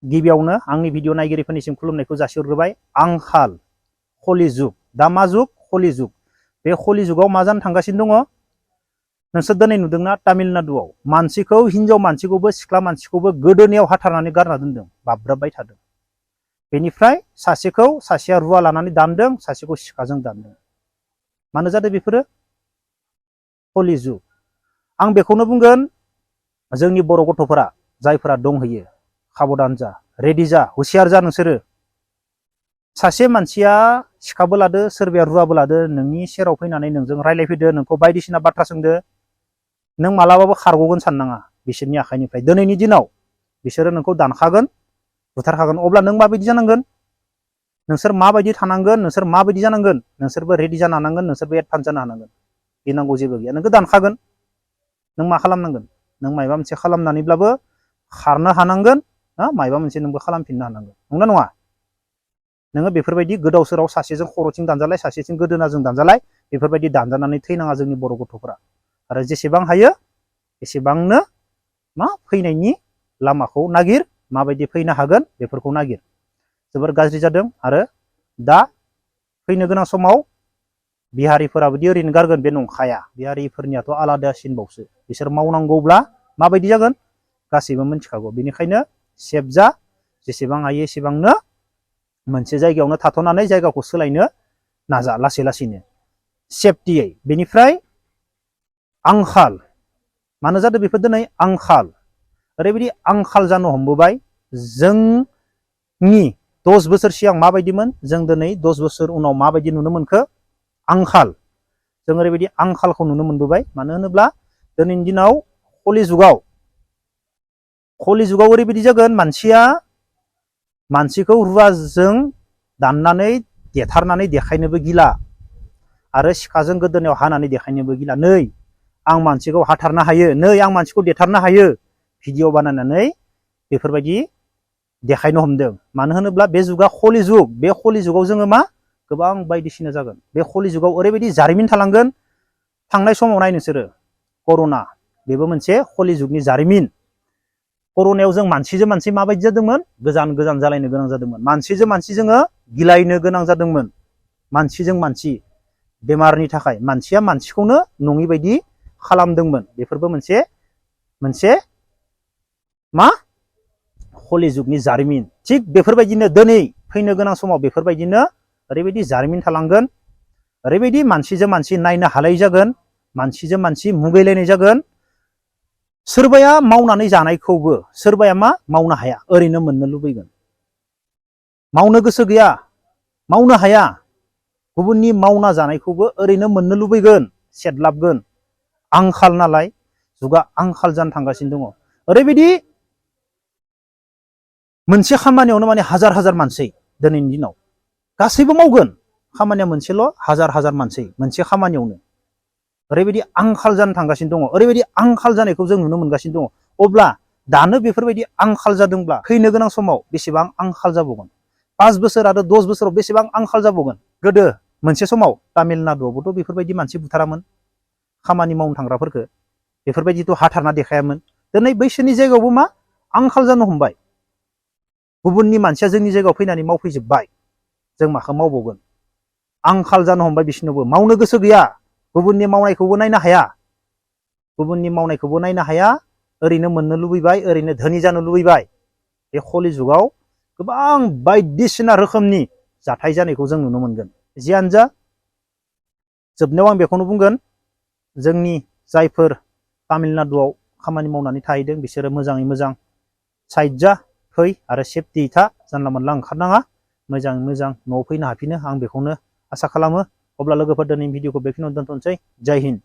गिबियावनो आंनि भिडिअ नायगिरिफोरनिसिम खुलुमनायखौ जासिहरग्रोबाय। आंखाल कलि जुग, दा मा जुग? कलि जुग। बे कलि जुगाव मा जानो थांगासिनो दङ? नोंसोर दिनै नुदोंना तामिलनाडुआव मानसिखौ, हिनजाव मानसिखौबो सिख्ला मानसिखौबो गोदोनायाव हाथारनानै गारना दोनदों, बाब्राबबाय थादों। बेनिफ्राय सासेया रुवा लानानै दानदों, सासेखौ सिखाजों दानदों। मानो जादों बेफोरो? कलि जुग। आं बेखौनो बुंगोन, जोंनि बर' गथ'फोरा जायफोरा दंहैयो, साबधान जा, रेडि जा, हुसियार जा नोंसोरो। सासे मानसिया सिखाबो लादो, सोरबाया रुवाबो लादो, नोंनि सेराव फैनानै नोंजों रायलायफैदो, नोंखौ बायदिसिना बाथ्रा सोंदो, नों मालाबाबो खारग'गोन साननाङा बिसोरनि आखाइनिफ्राय। दिनैनि दिनाव बिसोरो नोंखौ दानखागोन, बुथारखागोन। अब्ला नों माबायदि जानांगोन? नोंसोर माबायदि थानांगोन? नोंसोर माबायदि जानांगोन? नोंसोरबो रेडि जानो हानांगोन, नोंसोरबो एडभान्स जानो हानांगोन। गिनांगौ जेबो गैया। नोंखौ दानखागोन, नों मा खालामनांगोन? नों माबा मोनसे खालामनानैब्लाबो खारनो हानांगोन, माबा मोनसे नोंबो खालामफिननो हानांगोन। नंगौना नङा? नोङो बेफोरबायदि गोदाव सोराव सासेजों खर'थिं दानजालाय, सासेथिं गोदोनाजों दानजालाय, बेफोरबायदि दानजानानै थैनाङा जोंनि बर' गथ'फोरा। आरो जेसेबां हायो एसेबांनो फैनायनि लामाखौ नागिर, माबायदि फैनो हागोन बेफोरखौ नागिर। जोबोर गाज्रि जादों। आरो दा फैनो गोनां समाव बिहारिफोराबोदि ओरैनो गारगोन बे नंखाया। बिहारिफोरनियाथ' आलादासिनबावसो। बिसोर मावनांगौब्ला माबायदि जागोन गासैबो मिथिखागौ। बेनिखायनो सेफ जा, जेसेबां हायो एसेबांनो मोनसे जायगायावनो थाथ'नानै जायगाखौ सोलायनो नाजा, लासै लासैनो सेफटियै। बेनिफ्राय आंखाल। मानो जादों बेफोर दिनै? आंखाल। ओरैबायदि आंखाल जानो हमबोबाय। जोंनि 10 बोसोर सिगां माबायदिमोन, जों दिनै 10 बोसोर उनाव माबायदि नुनो मोनखो? आंखाल। जों ओरैबायदि आंखालखौ नुनो मोनबोबाय। मानो होनोब्ला दिनैनि दिनाव कलि जुगाव ओरैबायदि जागोन, मानसिखौ रुवाजों दाननानै देथारनानै देखायनोबो गिला, आरो सिखाजों गोदोनायाव हानानै देखायनोबो गिला। नै आं मानसिखौ हाथारनो हायो, नै आं मानसिखौ देथारनो हायो, भिडिअ बानायनानै बेफोरबायदि देखायनो हमदों। मानो होनोब्ला बे जुगा कलि जुग। बे कलि जुगाव जोङो गोबां बायदिसिना जागोन। बे कलि जुगाव ओरैबायदि जारिमिन थालांगोन। थांनाय समाव नाय नोंसोरो, कर'ना, बेबो मोनसे कलि जुगनि जारिमिन। कर'नायाव जों मानसिजों मानसि माबायदि जादोंमोन? गोजान गोजान जालायनो गोनां जादोंमोन। मानसिजों मानसि जोङो गिलायनो गोनां जादोंमोन। मानसिजों मानसि बेमारनि थाखाय मानसिया मानसिखौनो नङि बायदि खालामदोंमोन। बेफोरबो मोनसे कलि जुगनि जारिमिन। थिग बेफोरबायदिनो दिनै फैनो गोनां समाव बेफोरबायदिनो ओरैबायदि जारिमिन थालांगोन, ओरैबायदि मानसिजों मानसि नायनो हालायै जागोन, मानसिजों मानसि मुगैलायनाय जागोन। सोरबाया मावनानै जानायखौबो सोरबाया मावनो हाया, ओरैनो मोननो लुबैगोन। मावनो गोसो गैया, मावनो हाया, गुबुननि मावना जानायखौबो ओरैनो मोननो लुबैगोन, सेदलाबगोन। आंखाल नालाय, जुगा आंखाल जानो थांगासिनो दङ। ओरैबायदि मोनसे खामानियावनो हाजार हाजार मानसि दिनैनि दिनाव गासैबो मावगोन। खामानिया मोनसेल', हाजार हाजार मानसि मोनसे खामानियावनो। ओरैबायदि आंखाल जानो थांगासिनो दङ, ओरैबायदि आंखाल जानायखौ जों नुनो मोनगासिनो दङ। अब्ला दानो बेफोरबायदि आंखाल जादोंब्ला फैनो गोनां समाव बेसेबां आंखाल जाबावगोन? 5 बोसोर आरो 10 बोसोराव बेसेबां आंखाल जाबावगोन? गोदो मोनसे समाव तामिलनाडुआवबोथ' बेफोरबायदि मानसि बुथारामोन, खामानि मावनो थांग्राफोरखौ बेफोरबायदिथ' हाथारना देखायामोन। दिनै बैसोरनि जायगायावबो आंखाल जानो हमबाय। गुबुननि मानसिया जोंनि जायगायाव फैनानै मावफैजोबबाय, जों माखौ मावबावगोन? आंखाल जानो हमबाय बिसोरनावबो। मावनो गोसो गैया, गुबुननि मावनायखौबो नायनो हाया, ओरैनो मोननो लुबैबाय, ओरैनो धोनि जानो लुबैबाय। बे कलि जुगाव गोबां बायदिसिना रोखोमनि जाथाय जानायखौ जों नुनो मोनगोन। जियानो जा, जोबनायाव आं बेखौनो बुंगोन, जोंनि जायफोर तामिलनाडुआव खामानि मावनानै थाहैदों बिसोरो मोजाङै मोजां साइड जा, फै आरो सेफटि था, जानला मोनला ओंखारनाङा, मोजाङै मोजां न'आव फैनो हाफिनो, आं बेखौनो आसा खालामो। अब्ला लोगोफोर दिनै भिडिअखौ बेखिनियावनो दोनथ'नोसै। जय हिन्द।